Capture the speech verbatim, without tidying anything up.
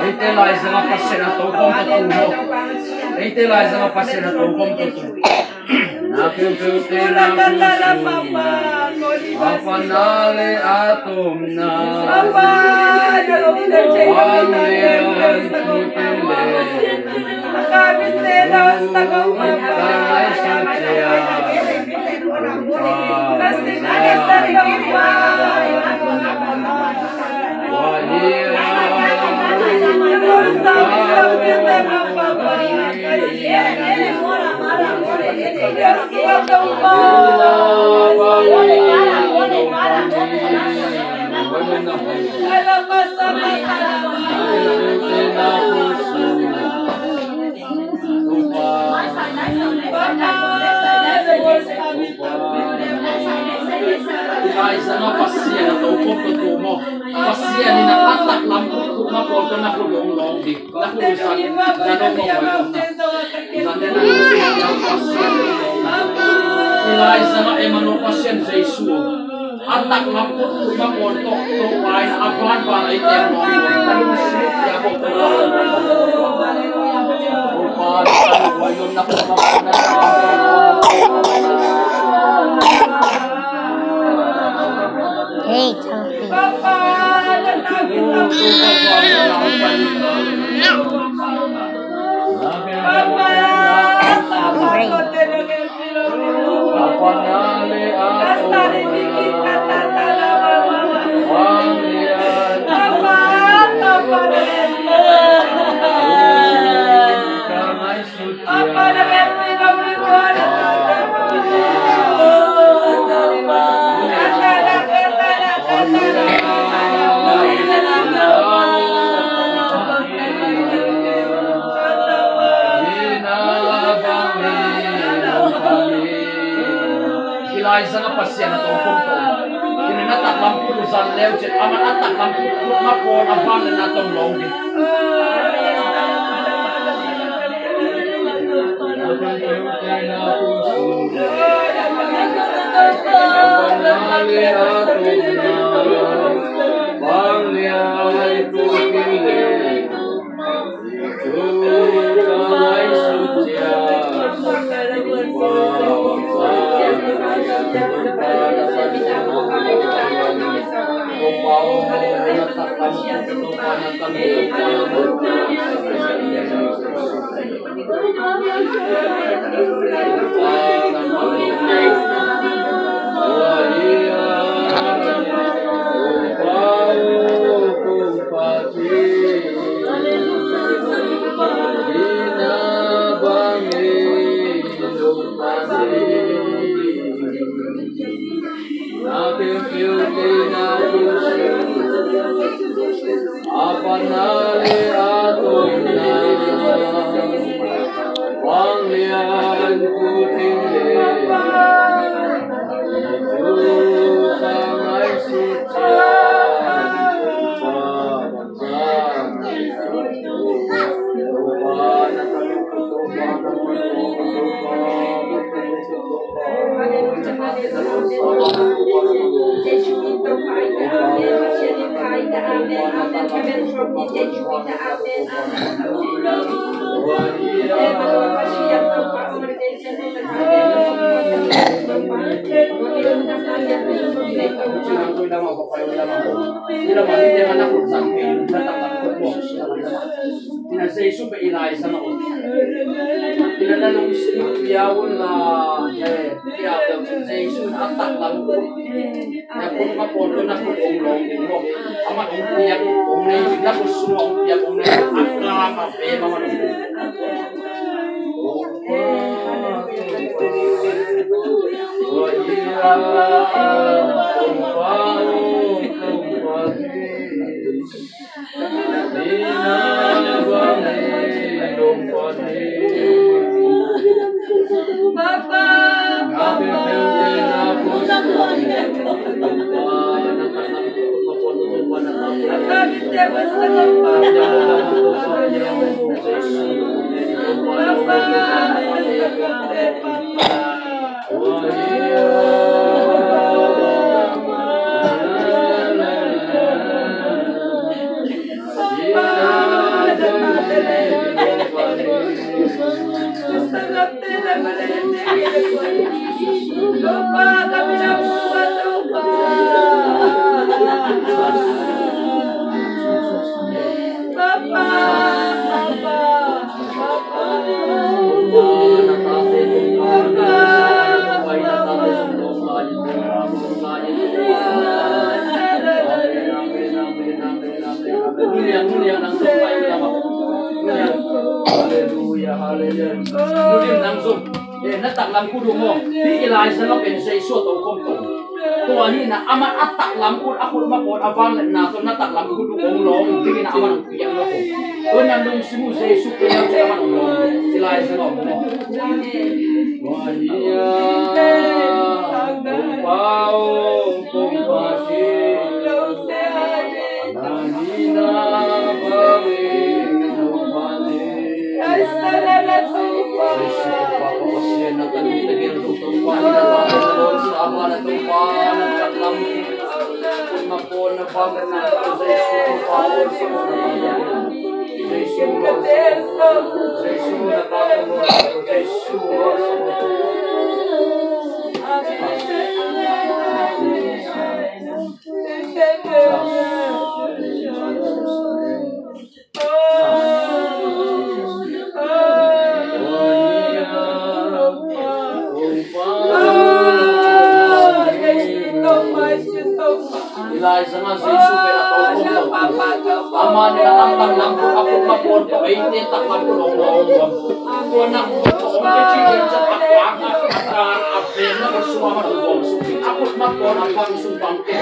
Eite laizangah Pasian a tokhom ka tu maw? Eite laizangah Pasian a tokhom ka tu. Na peuhpeuhte na khusu, a pana le a tomna, a vanglian thute le, a kavinte na sagau papa, a ngaihsut ciat. Laizangah Pasian a tokhom ka tu maw? Pasian in a taklam khutkhut ma pawl tawh na khut hong lawng ding. Na khut hong san, na nong mawh mawh na. Zan le na khut hong san Pasian. Laizangah Emmanuel Pasian Jesu. A taklam khutkhut ma pawl tawh, Topa in a banban a i teng mawh mawh. Na lungsim pia bawk tawh. Topa in a lungsim pia bawk tawh. Hey, Toby. Hih laizangah Pasian a tawh khum tawh. Hih na taklam khut uh zan leu cin, aman a taklam khut khut ma pawl a van le na tawh lawng ding. Ina Jesu pe i laizang a um. Ina na lungsim pia un la, eh, pia pia un Jesu a taklam khut. Na khut ma pawl tawh na khut hong lawng ding maw. Amah hong piak hong nei ding, na khut sung hong piak hong nei ding. A kang a pe ma man. Hallelujah. Nudim nang zong. Eh, na taklam khut uh maw. Hih Elijah lo pen Jesu a tokhom ko. Tua hi na, aman a taklam khut, a khut mapawn a vangliatna tawh na taklam khut uh hong lawng dingin aman hong piak lo ko. Tua na lungsim uh Jesu piak lo, aman hong lawng. Elijah lo maw. Tua hi a. Kong pau, kong pau si. Elijah nga Jesu pen a tokhom lo. Aman a taklam khut a khut mapawn tawh eite taklam khut hong lawng. Tua na hong pe ci in ca taklam a, a, a pen na ka sua ma hong lawng. A khut mapawn a pang sung pang te.